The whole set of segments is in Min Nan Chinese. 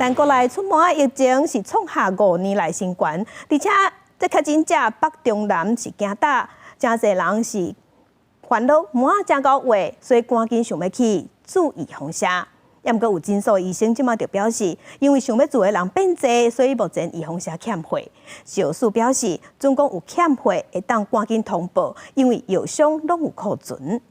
但國內出麻疫情是創下5年來新高，而且這確診者北中南是驚膽，誠濟人是煩惱麻誠𠢕話，所以趕緊想欲去注預防射。毋過有診所醫生這馬就表示，因為想欲注的人變濟，所以目前預防射欠貨。食藥署表示，總講有欠貨，會當趕緊通報，因為藥商攏有庫存。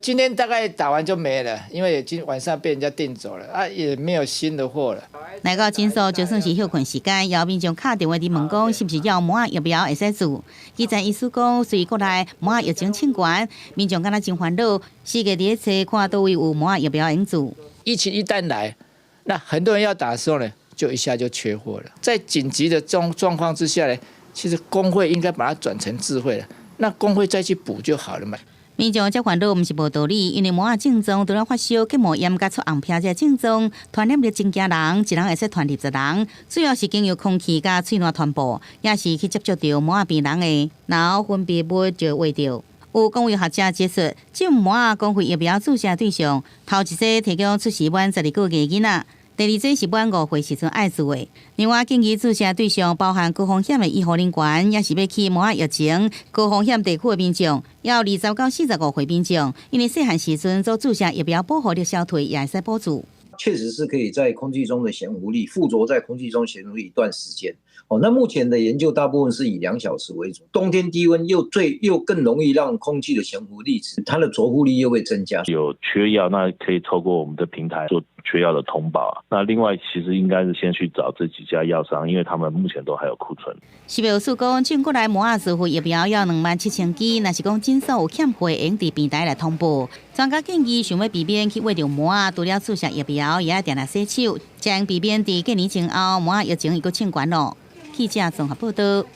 今天大概打完就沒了，因為已經晚上被人家訂走了，啊，也沒有新的貨了。來到診所就算是歇睏時間，有民眾敲電話佇問講，是毋是猶有麻疫苗會使注？基層醫師講，雖然國內麻疫情衝懸，民眾敢若真煩惱，四界佇咧揣看佗位有麻疫苗會用注。疫情一旦來，那很多人要打的時候呢，就一下就缺貨了。在緊急的狀況之下呢，其實工會應該把它轉成智慧了，那工會再去補就好了嘛。民眾這煩惱毋是無道理，因為麻仔症狀除了發燒、結膜炎佮出紅皮這症狀，傳染力真驚人，一人會使傳20人，主要是經由空氣佮喙瀾傳播，也是去接觸著麻仔病人的腦分泌物就會著。有公衛學者指出，這麻仔公費疫苗注射對象，頭一劑提供出世滿12個月囡仔，第二劑是滿5歲時陣愛注的。另外，建議注射對象包含高風險的醫護人員，也是欲去麻仔疫情高風險地區的民眾，抑有20到45歲民眾，因為細漢時陣做注射疫苗保護力消退，也會使補注。確實是可以在空氣中的潛伏力附着在空氣中潛伏力一段時間。哦，那目前的研究大部分是以2小時為主。冬天低溫又最又更容易讓空氣的潛伏粒子，它的著附力又會增加。有缺藥，那可以透過我們的平台做缺藥的通報。那另外，其實應該是先去找這幾家藥商，因為他們目前都還有庫存。食藥署講，進國內麻仔自費疫苗猶27,000支，若是講診所有欠貨，會用佇平台來通報。專家建議，想欲避免去餵著麻仔，除了注射疫苗，也愛定定洗手，才能避免佇過年前後麻仔疫情又閣衝懸囉。記者綜合報道。